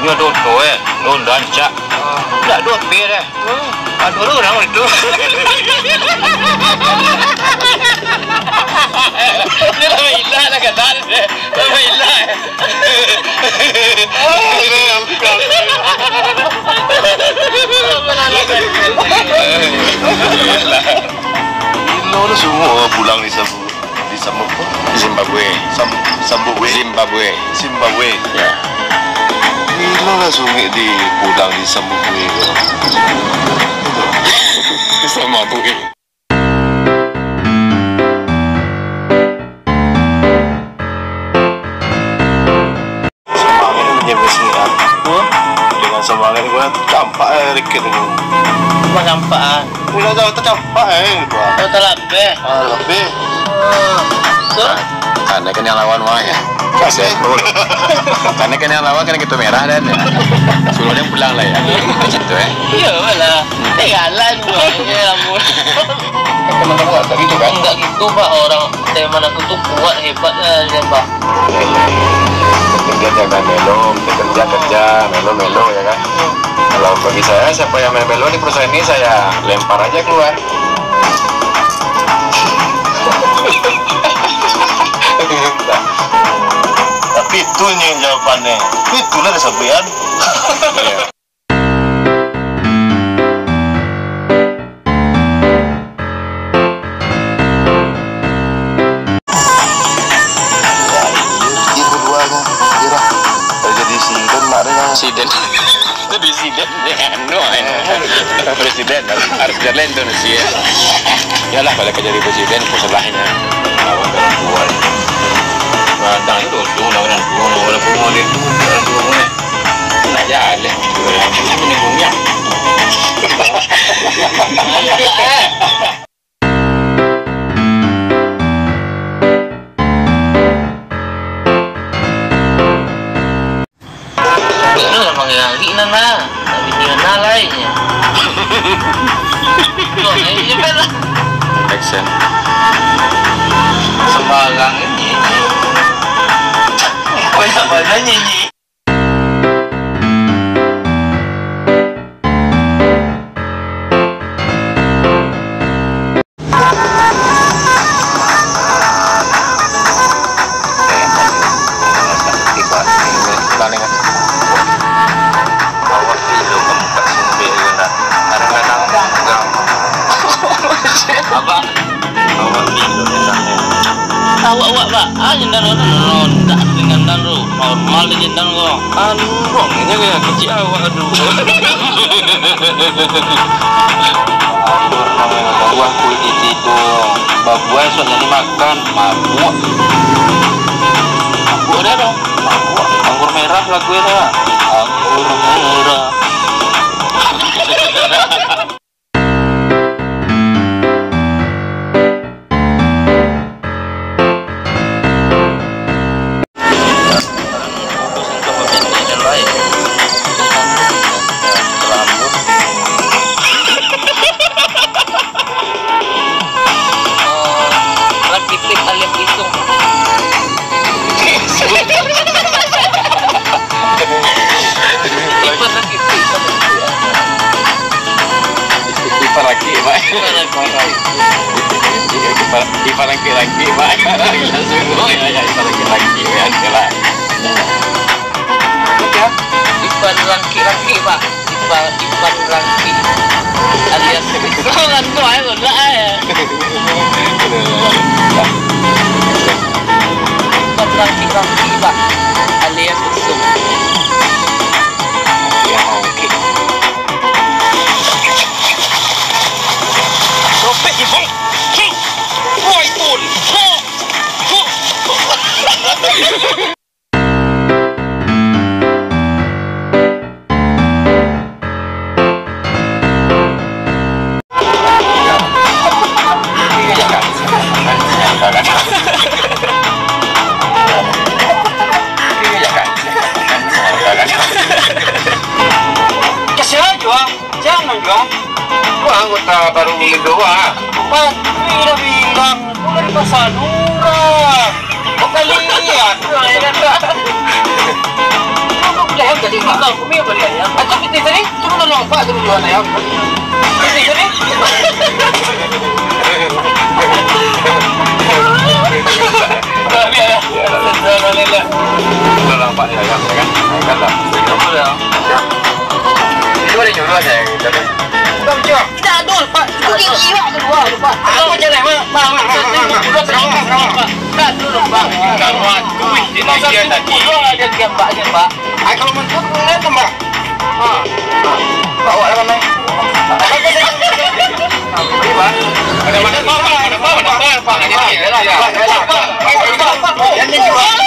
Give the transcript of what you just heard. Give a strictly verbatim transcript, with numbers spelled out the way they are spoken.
Ado oto, eh. Honda rancak. Ndak ado H P deh. Ado urang itu. Dia lah ilah lah kata dia. Lah ilah. Ilo tu sungguh pulang di Sambu-, di Sambu-, Zimbabwe. Sam-, Sambubwe. Zimbabwe. Zimbabwe. Ya. Ilo lah sungguh di pulang di Sambubwe tu. Sama tu, eh. Semangat ni menjaga semangat. Dengan semangat ni, gua campak, eh, rikit ni. Cuma campak, ah. Udah jauh tercampak, eh, gitu, ah. Oh, terlapeh. Ah, lebih. Oh. So? Karena kan yang lawan mah, ya. Kasih. Karena kan yang lawan kan kartu merah dan, ya. Suruh dia pulang lah, ya. Macam tu, eh. Iya, malah. Eh, jalan, bro. Ya ampun. Teman-teman nggak gitu, kan? Nggak gitu, Pak. Orang teman aku tuh kuat, hebat, eh, dia, Pak. Kerja jangan melo, kerja kerja, melo melo, ya kan? Kalau bagi saya, siapa yang melo di perusahaan ini, saya lempar aja keluar. Tapi itu nyo jawabannya. Itulah disampaikan. Iya. Jadi presiden. Anu, eh. Presiden harus jalan tu nasi, ya. Yalah, kalau ka jadi presiden, apa salahnyo? Lawan orang tua. Kadang tu, tu lawan orang tua, walaupun mau dia tu, orang tua pun, eh. Nak jalan. Ini punya. Dah lah, panggil Anggi nan lah. Tak bini nan lah, eh. Tuh, eh, cepat lah. Action. Sembarang ini. Banyak-banyak nyanyi. Abang. Awak ni, Pak. Ah, jandan tu, rondak dengan dan tu. Normal je jandan ko. Anu, buang je, kecik awak tu. Buah kulit itu. Babuai suak jadi makan, mabuk. Mabuk dia tu. Mabuk. Anggur merah lagu dia. Anggur merah. Rakitik alias Isung. Ipan Rakitik. Ipan Rakitik, Pak. Ipan Rakitik. Ipan, Ipan Rakitik, Rakitik, Pak. Sungguh, ya, ya, Ipan Rakitik, Rakitik, ya, oke lah. Oke. Ipan Rakitik, Rakitik, Pak. Ipan, Ipan Rakitik. Alias Isung, kan, tu, eh, bola, eh. Ipan Rakitik, Rakitik, Pak. Alias Isung. Ya, oke. Tropik, Ibong. Wah, itu. Kasihan jua. Jangan jua. Wah, anggota baru Indo, wah. Patri dah bilang, mulai dari pasar murah. Kau kali lihat, ya kan? Kau dah jadi Aku punya beli ayam. Aku piti tadi, turun dulu, Pak, turun dulu ayam. Piti tadi. Dah, biar ya. Dah, dah, dah, dah. Udah lah, Pak, ya, ya, ya. Kan dah. Apa dah? Itu ada nyuruh saya, gitu. Bang, Cok. Tidak ada, Pak. Itu iwak kedua, Pak. Apa jalan, Pak? Pak, Pak, Pak, Pak, Pak. Sarawak, Sarawak. Tak dulu, Pak. Kalau aku di Malaysia tadi. Dua ada gambarnya, Pak. Ai, kalau mentut, lihat, Pak. Ha. Bawa lah, Bang. Ada mana, Pak? Ada mana, Pak? Ada mana, Pak? Ada mana, Pak? Ada mana, Pak? Ada mana, Pak?